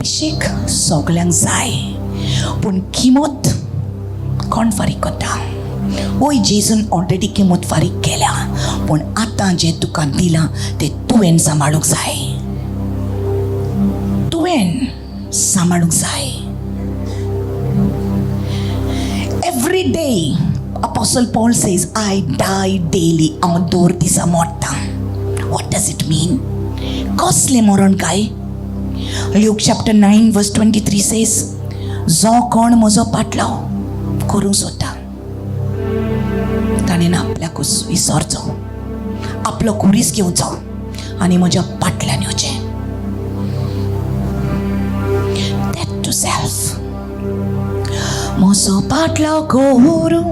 अभिशेक सगल्यांक जाय, पूण किंमत कोण फारीक करता? वय, जेजून ऑलरेडी किंमत फारीक केल्या, पूण आतां जें तुका दिलां तें तुवें सांबाळूंक जाय, तुवें सांबाळूंक जाय. Every day Apostle Paul says, I die daily. हांव दर दिसा मोडटा. What does it mean? कसलें मरण काय? Luke chapter 9 verse 23 says, जो कोण म्हजो पाटलाव करूंक सोदता ताणें आपल्याकूच विसरचो, आपलो खुरीस घेवचो आनी म्हज्या पाटल्यान येवचें. Death to self. म्हजो पाटलाव करूंक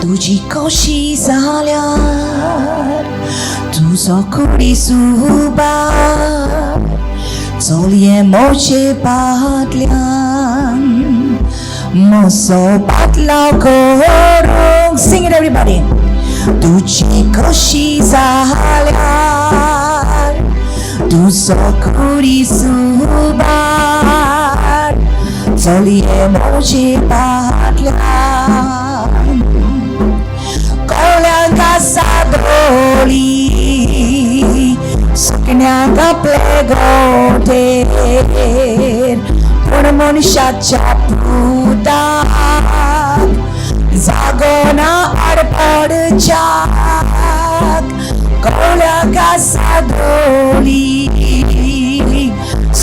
तुजी कशी जाल्यार, तुजो खुरीस उबार, चलये म्हजे फाटल्यान, म्हजो पाटलाव करूंक. Sing it everybody. तुजी कशी जाल्यार, तुजो खुरीस उबार, चलये म्हजे फाटल्यान. कोल्यांक आसा दोळी, सुकण्यांक आपले गोठेर, पूण मनशाच्या पुताक जागो ना आड पडच्याक. कोल्यांक आसा दोळी,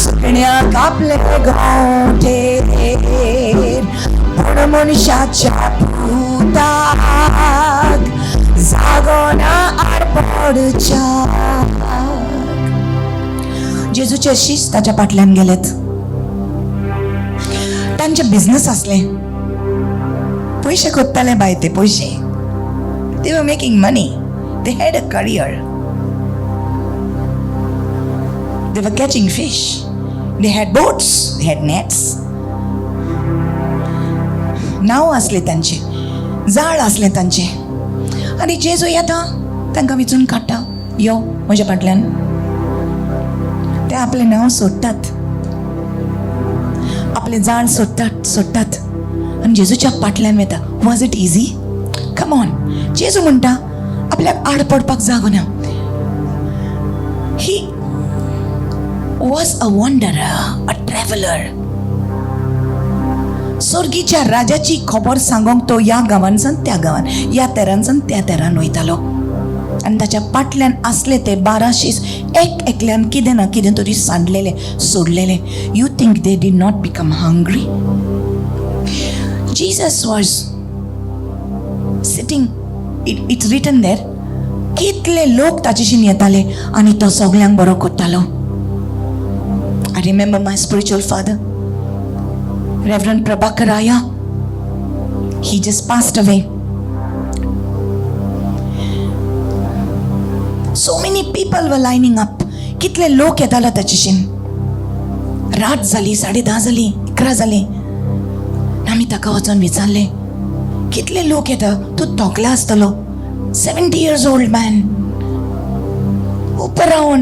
सुकण्यांक आपले गोठेर, पूण मनशाच्या पुताक जागो ना आड पडच्याक. जेजूचे शीश ताच्या फाटल्यान गेलेत. तांचे बिझनस आसले, पयशे कोत्ताले बाय ते पयशे. They were making money, they had a career, they were catching fish, they had boats, they had nets. नांव आसले तांचे, जाळ आसलें तांचे. आनी जेजू येता, तांकां विचून काडटा, यो म्हज्या फाटल्यान. ते आपलें नांव सोडटात, आपलें जाळ सोडटात सोडटात आनी जेजूच्या फाटल्यान वता. Was it easy? Come on. जेजू म्हणटा आपल्याक आड पडपाक जागो ना. He was a wanderer, a traveller. सोर्गीच्या राजाची खबर सांगोंक तो ह्या गांवांसान त्या गांवान, ह्या तेरांसान त्या तेरान वयतालो. आनी ताच्या फाटल्यान आसले ते 12 शीस, एक एकल्यान कितें ना कितें तरी सांडलेलें, सोडलेलें. You think they did not become hungry? Jesus was sitting, it's written there, कितले लोक ताचेशीन येताले आनी तो सगल्यांक बरो करतालो. I remember my spiritual father, Reverend Prabhakar Aya. He just passed away. So many people were lining up. कितले लोक येताले ताचेशीन. रात जाली, 10:30 जाली, 11 जाली. आमी ताका वचोन विचारलें, कितले लोक येता, तूं थोकला आसतलो. 70 years old man उबो रावन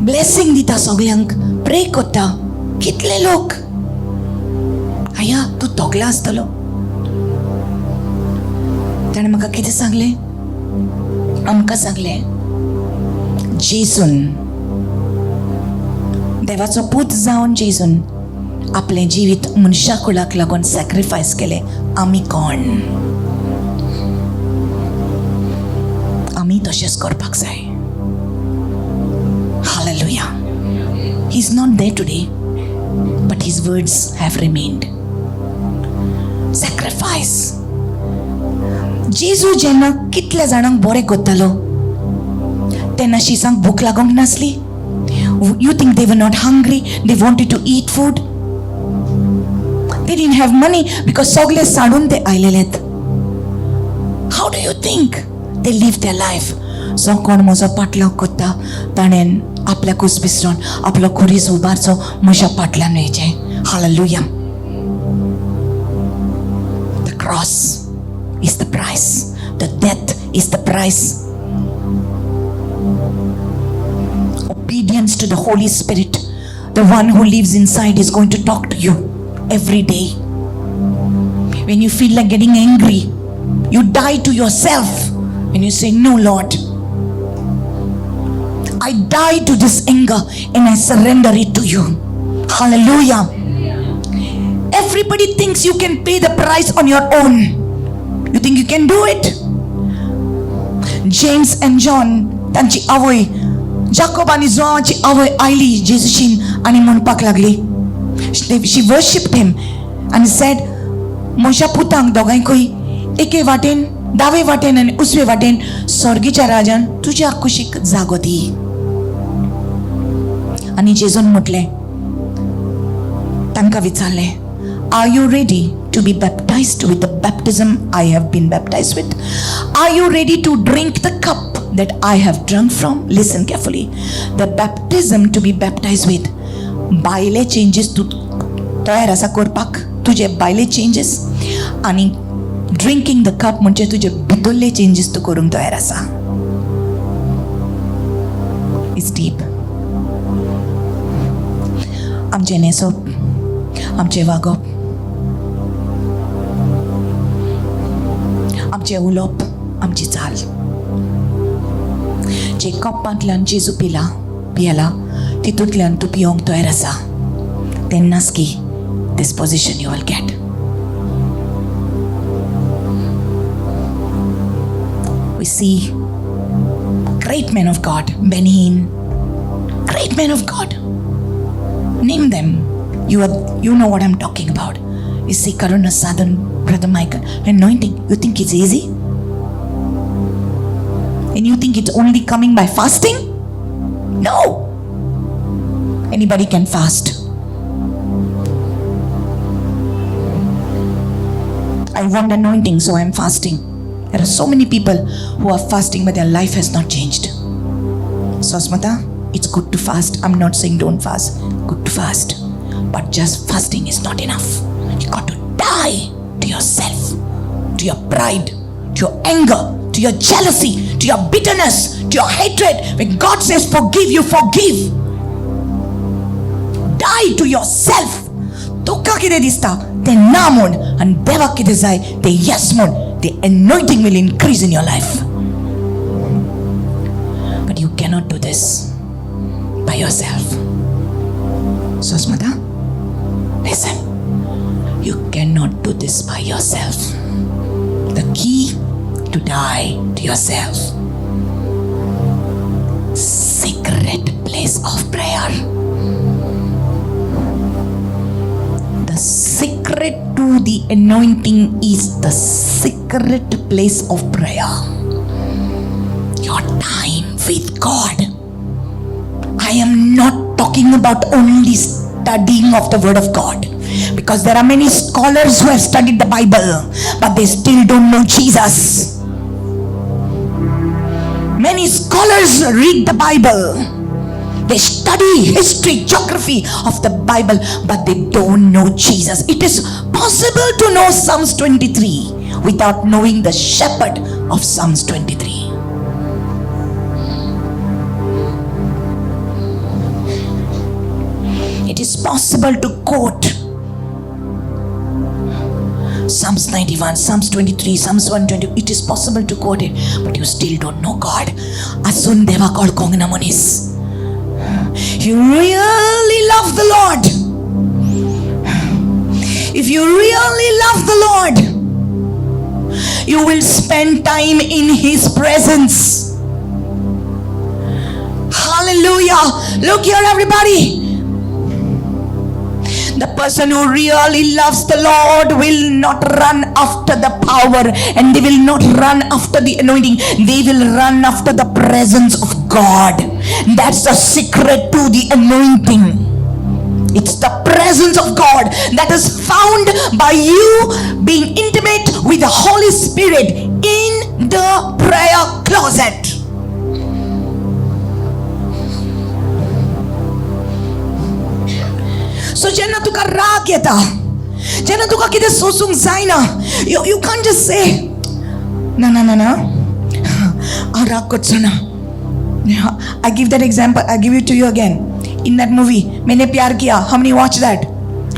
ब्लेसींग दिता सगल्यांक, प्रे करता, कितले लोक. आया, तूं थोकला आसतलो. ताणें म्हाका कितें सांगलें? आमकां सांगलें, जेजून, देवाचो पूत जावन जेजून आपलें जिवीत मनशा कुळाक लागून सॅक्रिफायस केलें. आमी कोण? आमी तशेंच करपाक जाय. Hallelujah. He is not there today, but his words have remained. Sacrifice. जेजू जेन्ना कितल्या जाणांक बरें करतालो तेन्ना शिसांक भूक लागूंक नासली? You think they were not hungry? They wanted to eat food. They didn't have money because सगळे साडून ते आयलेलेत. How do you think they live their life? जो कोण म्हजो पाटलाव करता ताणें आपल्याकूच विसरून आपलो खुरीस उबारचो, म्हज्या फाटल्यान वयचें. Hallelujah. The cross is the price. The death is the price. Obedience. Audience to the Holy Spirit. The one who lives inside is going to talk to you every day. When you feel like getting angry, you die to yourself and you say, "No, Lord, I die to this anger and I surrender it to you." Hallelujah. Everybody thinks you can pay the price on your own. You think you can do it? James and John, तांची आवय, जाकोब आनी जोआची आवय आयली जेजूशीन आनी म्हणपाक लागली, she worshipped him and said, "म्हज्या पुतांक दोगांयकूय एके वाटेन, दावे वाटेन आनी उजवे वाटेन स्वर्गीच्या राजान तुज्या कुशीक जागो दी." आनी जेजून म्हटलें, तांकां विचारलें, "Are you ready to be baptized with the baptism I have been baptized with? Are you ready to drink the cup that I have drunk from?" Listen carefully. The baptism to be baptized with, भायले changes तूं तयार आसा करपाक, तुजे भायले changes, आनी drinking the cup म्हणजे तुजे भितरले चेंजीस तूं करूंक तयार आसा? It's deep. आमचें न्हेसप, आमचें वागप, आमचें उलोवप, आमची चाल, जे कपांतल्यान जेजू पिला, पियेला, तितूंतल्यान तूं पियोंक तयार आसा, तेन्नाच की this position you will get. We see great men of God, Benny Hinn, great men of God. Name them. You know what I'm talking about. You see Karuna Sadhan, Brother Michael, anointing. You think it's easy? And you think it's only coming by fasting? No. Anybody can fast. I want anointing, so I'm fasting. There are so many people who are fasting, but their life has not changed. Sosmata, it's good to fast. I'm not saying don't fast. Good to fast. But just fasting is not enough. You got to die to yourself, to your pride, to your anger, to your jealousy, to your bitterness, to your hatred. When God says forgive, you forgive. Die to yourself. तुका कितें दिसता तें ना म्हूण आनी देवाक कितें जाय तें येस म्हूण. The anointing will increase in your life. But you cannot do this by yourself. Sosmata, listen. You cannot do this by yourself. The key to die to yourself. Secret place of prayer. The secret to the anointing is the secret place of prayer. Your time with God. I am not talking about only studying of the Word of God, because there are many scholars who have studied the Bible, but they still don't know Jesus. Many scholars read the Bible. They study history, geography of the Bible, but they don't know Jesus. It is possible to know Psalms 23 without knowing the shepherd of Psalms 23. It is possible to quote Psalms 91, Psalms 23, Psalms 120. It is possible to quote it, but you still don't know God. Asun deva kolkong na monis. You really love the Lord. If you really love the Lord, you will spend time in His presence. Hallelujah. Look here, everybody. The person who really loves the Lord will not run after the power, and they will not run after the anointing. They will run after the presence of God. That's the secret to the anointing. It's the presence of God that is found by you being intimate with the Holy Spirit in the prayer closet. So जेन्ना तुका राग येता, जेन्ना तुका कितें सोसूंक जायना, you can't just say, "ना ना ना ना, हांव राग करचो ना." I give that example, I give it to you again. In that movie, Maine Pyar Kiya. How many watch that?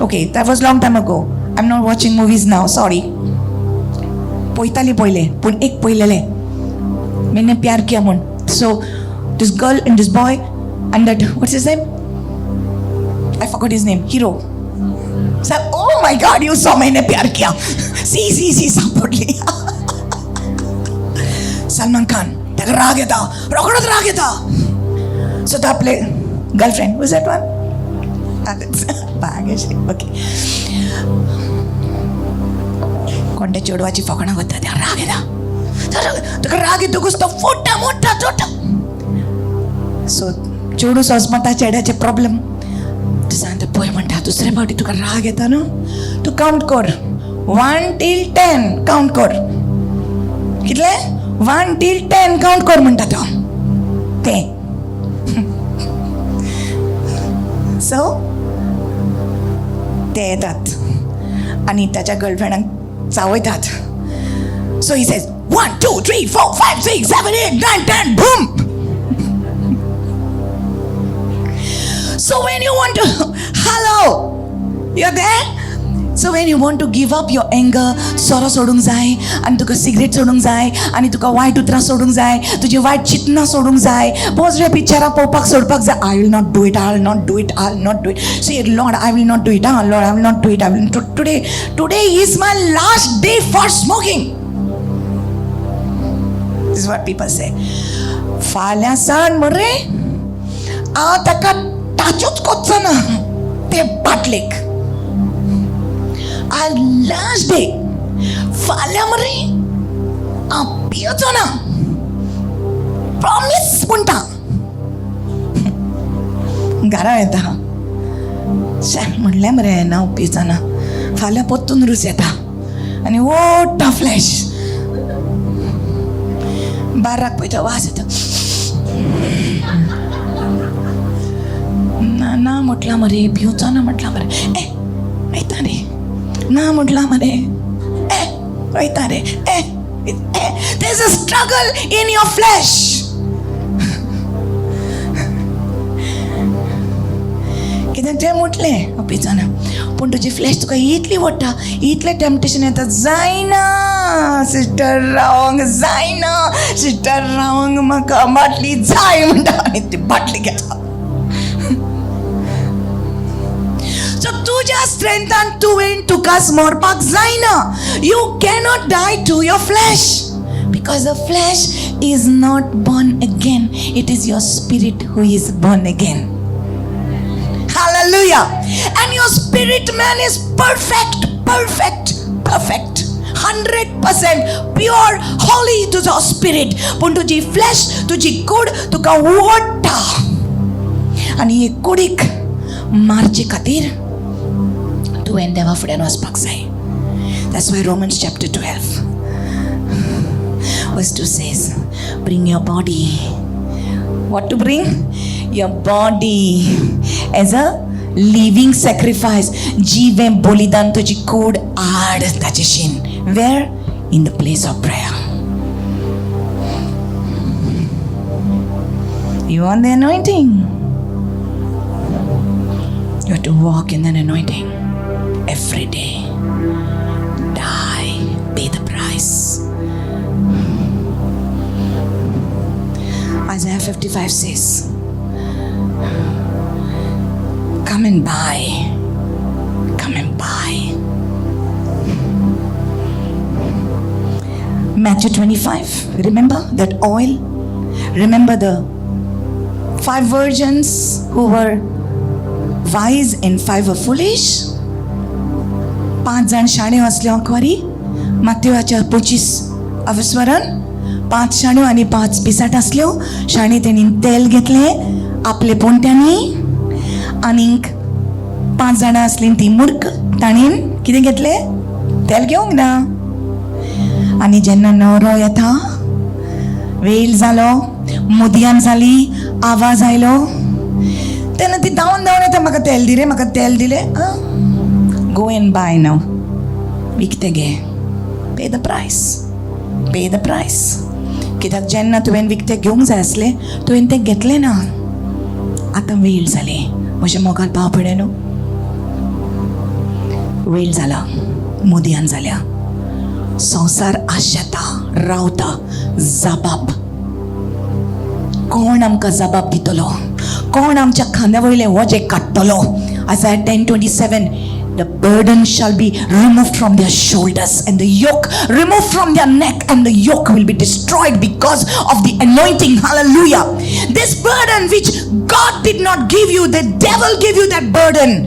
Okay, that was long time ago. I am not watching movies now, sorry. पळयताली पयले, पूण एक पळयलेलें, मैंने प्यार किया म्हूण. So this girl and this boy and that, what's his name, I forgot his name, hero. Sir, oh my God, you saw Maine Pyar Kiya. See see see, सापडली. सलमान खान, ताका राग येता, रोखडोच राग येता. सो तो आपले girlfriend, who's that one? Bhagyashree, okay. कोणत्या चेडवाची फकाणां करता, ताका राग येता. ताका राग येतकूच तो फोडटा, मोडटा, तोडटा. सो चेडूं सोंसमता चेड्याचे प्रॉब्लम. तूं सांगता, पळय म्हणटा, दुसरे फावटी तुका राग येता न्हू, तूं कावंट कर, 1 till 10 count कर. कितले? 1 till 10 count कर म्हणटा तो. तें सो ते येतात आनी ताच्या गर्लफ्रेंडाक चावयतात. So he says 1 2 3 4 5 6 7 8 9 10, boom. So when you want to, hello, you're there? So when you want to give up your anger, सोरो सोडूंक जाय आनी तुका सिगरेट सोडूंक जाय आनी तुका वायट उतरां सोडूंक जाय, तुजी वायट चिंतनां सोडूंक जाय, पोजरे पिक्चरां पळोवपाक सोडपाक जाय. I will not do it, I will not do it, I will not do it. Say Lord, I will not do it, ah Lord, I will not do it. I will today, today is my last day for smoking. This is what people say. फाल्यां सावन मरे हांव ताका टाचूच कोच्चो ना ते बाटलेक. I last day, फाल्यां मरे हांव पियचो ना, प्रॉमीस म्हणटा. घरा येता, शे म्हणलें मरे ना हांव पियचो ना, फाल्यां परतून रूच येता आनी ओडटा फ्लॅश. बाराक पळयता, वास येता. ना ना म्हटलां मरे, पिवचो ना म्हटलां मरे. ए वयता रे, ना म्हटलां मरे, ए वयता रे, ए ए. There is a struggle in your flesh. कित्याक तें म्हटलें हांव पिवचो ना, पूण तुजी फ्लॅश तुका इतली वडटा, इतलें टेम्पटेशन येता. जायना सिस्टर रावंक जायना, सिस्टर रावंक म्हाका बाटली जाय म्हणटा आनी ती बाटली घेता. सो तुज्या स्ट्रेंथान तुवें तुकाच मरपाक जायना. You cannot die to your flesh, because the flesh is not born again. It is your spirit who is born again. Hallelujah. And your spirit man is perfect, perfect, perfect. 100% pure, holy तुझो spirit. पूण तुजी flash, तुजी कूड तुका ओडटा आनी हे कुडीक मारचे खातीर तुवें देवा फुड्यान वचपाक जाय. That's why Romans chapter 12 verse 2 says, bring your body. What to bring? Your body as a living sacrifice. जिवें बलिदान, तुजी कूड आड ताचेशीन. Where? In the place of prayer. You want the anointing? You have to walk in that anointing every day. Die, pay the price. Isaiah 55 says, come and buy. Come and buy. Matthew 25, remember that oil? Remember the 5 virgins who were wise and 5 were foolish? 5 जाण शाण्यो आसल्यो अखवारी. माथेवाच्या 25 अवस्मरण. 5 शाण्यो आनी 5 पिसाट आसल्यो. शाणी तेणी तेल घेतलें आपले पोंट्यांनी, आनीक 5 जाणां आसलीं ती मूर्ख, ताणीन कितें घेतलें? तेल घेवंक ना. आनी जेन्ना न्हवरो येता, वेळ जालो, मुदयान जाली, आवाज आयलो, तेन्ना ती धांवन धांवन येता, म्हाका तेल दी रे, म्हाका तेल दिले. Go and buy now, विकतें घे. Pay the price, pay the price. कित्याक जेन्ना तुवें विकतें घेवंक जाय आसलें तुवें तें घेतलें ना. आतां वेळ जाली म्हज्या मोगाल भाव भयणीनो, वेळ जाला, मोदयान जाल्या. संवसार आशेता रावता जबाब. कोण आमकां जबाब दितलो? कोण आमच्या खांद्या वयलें वजें काडटलो? Isaiah 10:27, the burden shall be removed from their shoulders and the yoke removed from their neck, and the yoke will be destroyed because of the anointing. Hallelujah. This burden which God did not give you, the devil gave you that burden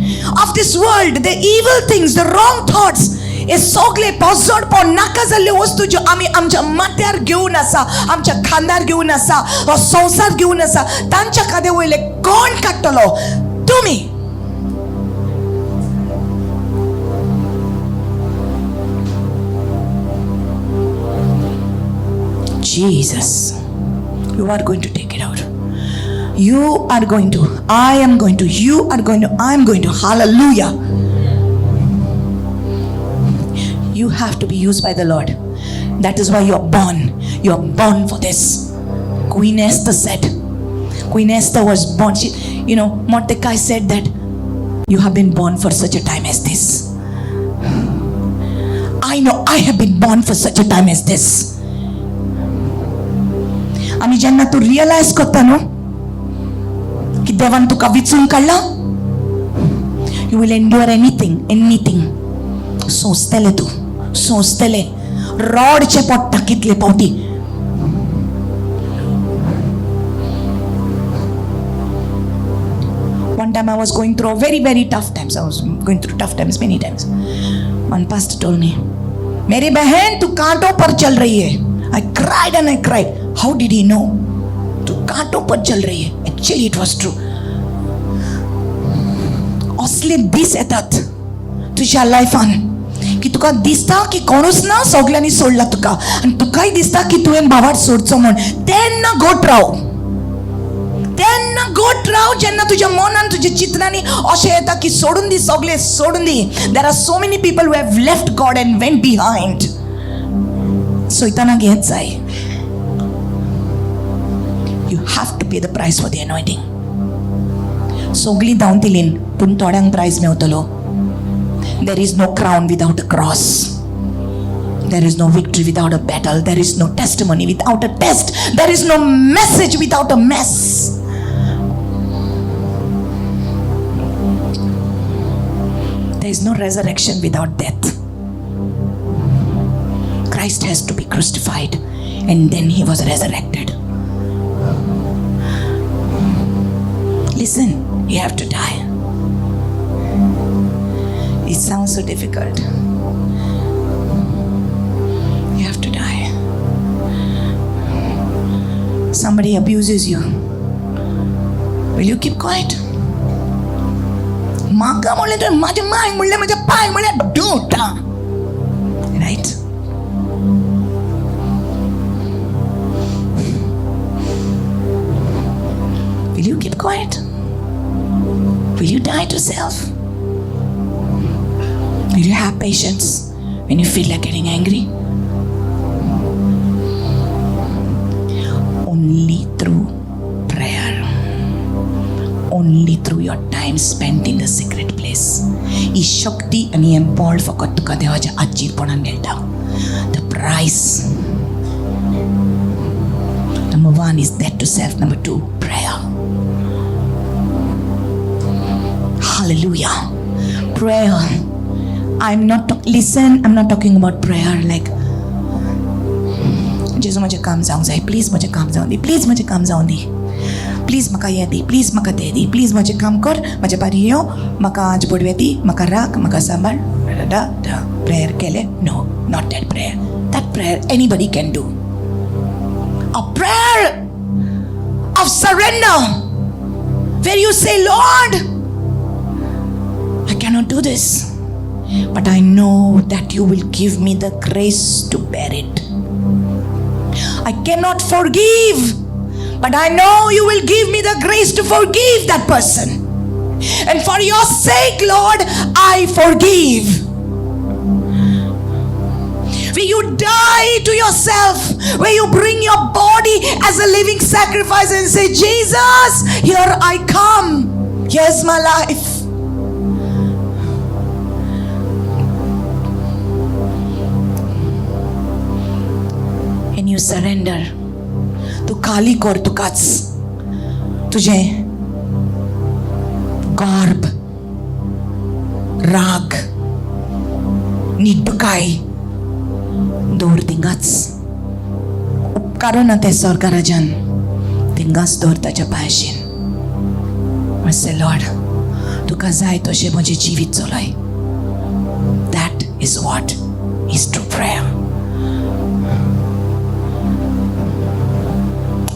of this world, the evil things, the wrong thoughts. हे सगळे पोजडपण नाका जाल्ल्यो वस्तू ज्यो आमी आमच्या माथ्यार घेवन आसा, आमच्या खांदार घेवन आसा, हो संवसार घेवन आसा, तांच्या खांद्या वयले कोण काडटलो? तुमी. Jesus, you are going to take it out. You are going to, I am going to, you are going to, I am going to. Hallelujah. You have to be used by the Lord. That is why you are born. You are born for this. Queen Esther said, Queen Esther was born. She, you know, Mordecai said that you have been born for such a time as this. I know I have been born for such a time as this. आनी जेन्ना तूं realise करता न्हू की देवान तुका विचून काडला, you will endure anything, anything. सोंसतले तूं, सोंसतले. रडचें पडटा कितले फावटी. One time I was going through a very, very tough times. I was going through tough times many times. One pastor told me, मेरी बहन तू कांटों पर चल रही है. I cried and I cried. How did he know? तू कांटों पर चल रही है. Actually it was true. असले दीस येतात तुज्या लायफान की तुका दिसता की कोणूच ना, सगल्यांनी सोडला तुका, आनी तुकाय दिसता की तुवें भावार्थ सोडचो म्हूण. तेन्ना गोट राव, तेन्ना गोट राव. जेन्ना तुज्या मनान तुज्या चिंतनांनी अशें येता की सोडून दी, सगळें सोडून दी. There are so many people who have left God and went behind. सैतानाक हेंच जाय. You have to pay the price for the anointing. सगळीं धांवतलीं पूण थोड्यांक prize मेवतलो. There is no crown without a cross. There is no victory without a battle. There is no testimony without a test. There is no message without a mess. There is no resurrection without death. Christ has to be crucified and then he was resurrected. Listen, you have to die. It sounds so difficult. You have to die. Somebody abuses you. Will you keep quiet? म्हाका म्हणलें तुवें, म्हाज्या मांयक म्हणलें, म्हज्या पायक म्हणलें, due to. Right? Will you keep quiet? Will you die to self? Will you have patience when you feel like getting angry? Only through prayer. Only through your time spent in the secret place. ही शक्ती आनी हें बळ फकत तुका देवाच्या आजीरपणान मेळटा. The price. Number one is death to self. Number two, prayer. Hallelujah. Prayer. I'm not, listen, I'm not talking about prayer like, जेजू म्हजें काम जावंक जाय, प्लीज म्हजें काम जावं दी, प्लीज म्हजें काम जावं दी, प्लीज म्हाका हें दी, प्लीज म्हाका तें दी, प्लीज म्हजें काम कर, म्हजें बारी यो, म्हाका आज बोडवे दी, म्हाका राख, म्हाका सांबाळ. प्रेयर केलें? No, not that prayer. That prayer anybody can do. A prayer of surrender where you say, Lord, I cannot do this, but I know that you will give me the grace to bear it. I cannot forgive, but I know you will give me the grace to forgive that person. And for your sake, Lord, I forgive. Where you die to yourself, where you bring your body as a living sacrifice and say, Jesus, here I come, here's my life. And you surrender. तूं खाली कर तुकाच, तुजें गर्भ, राग, निड्डुकाय दवर थिंगाच. उपकारना तें सरकाराच्यान, थिंगाच दवर ताच्या पांयशीन. मातशें, लॉर्ड, तुका जाय तशें म्हजें जिवीत चलय. That is what is true prayer.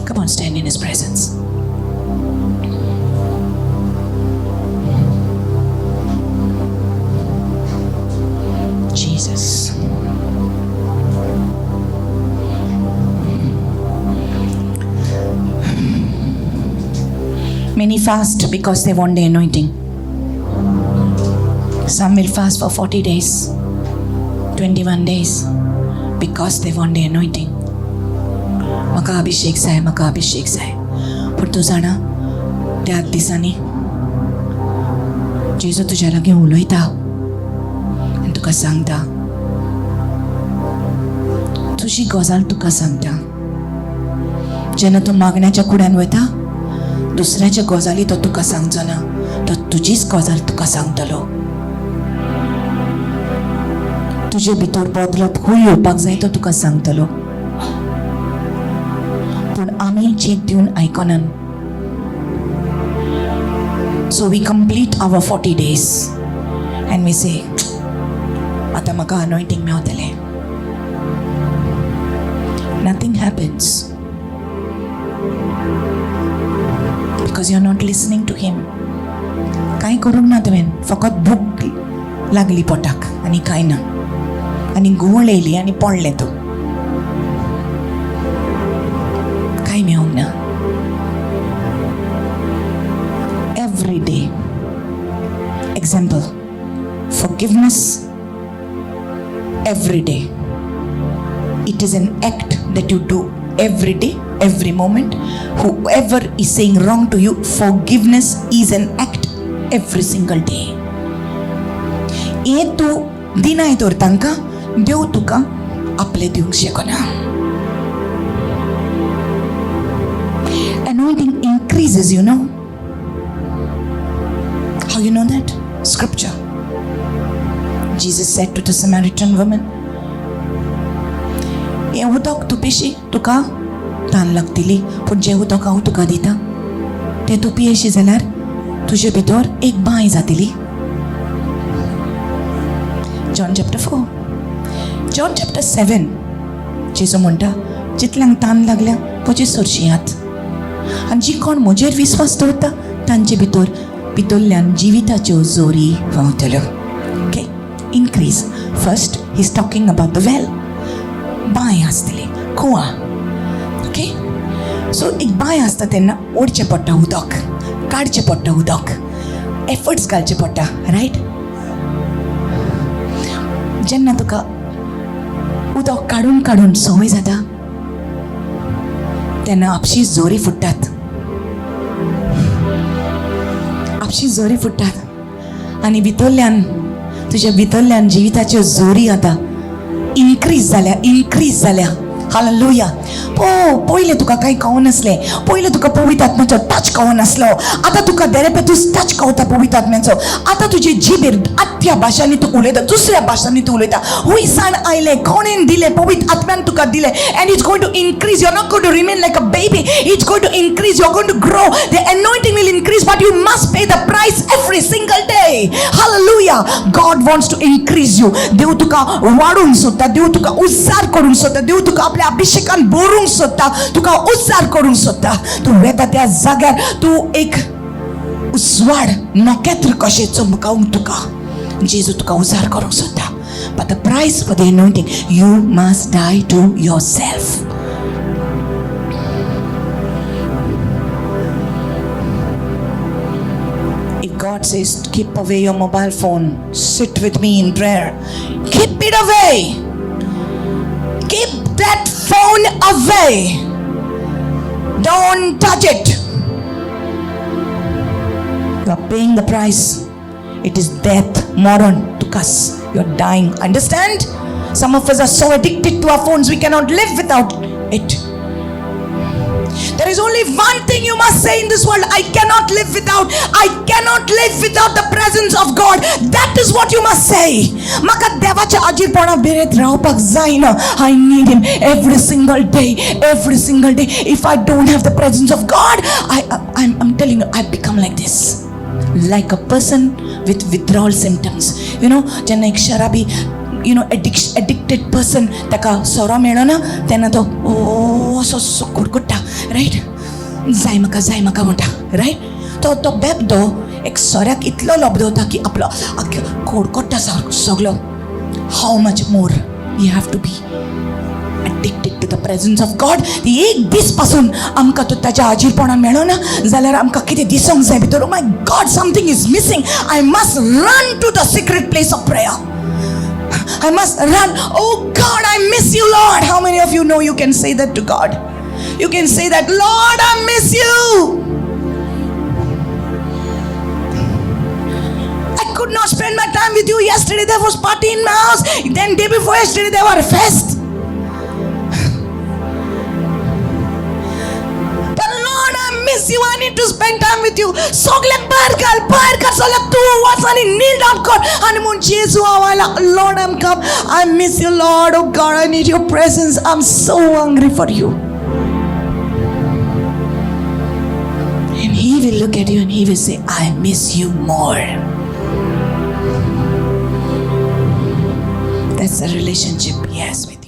Come on, stand in His presence. Jesus. Many fast because they want the anointing. Some will fast for 40 days, 21 days because they want the anointing. म्हाका अभिशेक जाय, म्हाका अभिशेक जाय. पूण तूं जाणा, त्या दिसांनी जेजू तुज्या लागीं उलयता आनी तुका सांगता, तुजी गजाल तुका सांगता. जेन्ना तूं मागण्याच्या कुड्यान वयता, दुसऱ्याच्या गजाली तो तुका सांगचो ना, तो तुजीच गजाल तुका सांगतलो. तुजे भितर बदलप खंय येवपाक जाय तो तुका सांगतलो. पूण आमी चेक दिवन आयकनान. So we complete our 40 days and we say, आतां म्हाका अनॉयंटींग मेवतलें. Nothing happens because you are not listening to Him. कांय करूंक ना तुवें, फकत भूक लागली पोटाक आनी कांय ना, आनी घुंवळ येयली आनी पडलें तूं. कांय मेळूंक ना. Every day, example, forgiveness every day. It is an act that you do every day, every moment. Whoever is saying wrong to you, forgiveness is an act every single day. हे तूं दिनाय तर तांकां, देव तुका आपले दिवंक शकना. Anointing increases, you know. How you know that? Scripture. Jesus said to the Samaritan woman, हें उदक तूं पिशी, तुका तान लागतली, पूण जें उदक हांव तुका दिता तें तूं पियेशी जाल्यार तुजे भितर एक बांय जातली. John chapter 4, John chapter 7, जेजू म्हणटा, जितल्यांक तान लागल्या म्हजे सरशी यात आनी जी कोण म्हजेर विस्वास दवरता तांचे भितर भितरल्यान जिविताच्यो जोरी व्हांवतल्यो. Okay, increase. First he's talking about the well. बांय आसतली, कुआं. ओके, सो एक बांय आसता तेन्ना ओडचें पडटा उदक, काडचें पडटा उदक, एफर्ट्स घालचे पडटा, रायट? जेन्ना तुका उदक काडून काडून संवय जाता तेन्ना आपशीच जोरी फुट्टात, आपशीच जोरी फुट्टात आनी भितरल्यान, तुज्या भितरल्यान जिविताच्यो जोरी आतां इनक्रीज जाल्या, इनक्रीज जाल्या. हालेलुया. ओ, पयलें तुका कांय कळनासलें. पयलें तुका पवित्र आत्म्याचो टच कळनासलो. आतां तुका देरेपेतूच टच कळटा पवित्र आत्म्याचो. आतां तुजे जिबेर आत्या भाशांनी तूं उलयता, दुसऱ्या भाशांनी तूं उलयता. हुंयसान आयलें? कोणेन दिलें? पवित्र आत्म्यान तुका दिलें. And it's going to increase. You are not going to remain like a baby. It's going to increase. You are going to grow. The anointing will increase, but you must pay the price every single day. Hallelujah. God wants to increase you. देव तुका वाडूंक सोदता, देव तुका उजार करूंक सोदता, देव तुका आपल्या अभिषेकान भरूंक सोदता, तुका उजार करूंक सोदता. तूं वेता त्या जाग्यार तूं एक उजवाड नखेत्र कशें चमकावंक तुका जेजू तुका उजार करूंक सोदता. But the price for the anointing, you must die to yourself. If God says, keep away your mobile phone, sit with me in prayer, keep it away. Keep that phone away. Don't touch it. You are paying the price. It is death, moron, tukas. You are dying. Understand? Some of us are so addicted to our phones, we cannot live without it. There is only one thing you must say in this world: I cannot live without. I cannot live without the presence of God. That is what you must say. म्हाका देवाच्या आजीरपणा बेरेत रावपाक जायना. I need Him every single day, every single day. If I don't have the presence of God, I'm telling you, I become like this. Like a person with withdrawal symptoms. You know, जेन्ना एक शराबी, addicted person, ताका सोरो मेळना तेन्ना तो ओ असो असो कुडकुडटा, रायट? जाय म्हाका, जाय म्हाका म्हणटा, रायट? तो तो बेबदो एक सोऱ्याक इतलो लोबदवता की आपलो आख्खो कोडकोडटा सारको सगलो. How much more you have to be addicted to the presence of God. ती एक दीस पासून आमकां तो ताच्या आजीरपणान मेळना जाल्यार आमकां कितें दिसूंक जाय भितर, my God, something is missing. I must run to the secret place of prayer. I must run. Oh God, I miss you, Lord. How many of you know you can say that to God? You can say that, Lord, I miss you. I could not spend my time with you yesterday. There was party in my house. Then day before yesterday, there were a fest. But Lord, I miss you. I need to spend time with you. सगळे भायर घाल, भायर घाल सगळे. तूं वच आनी kneel down कर आनी म्हूण जेजू हांव आयला. Lord, I'm come. I miss you, Lord. Oh God, I need your presence. I'm so hungry for you. And He will look at you and He will say, I miss you more. That's the relationship He has with you.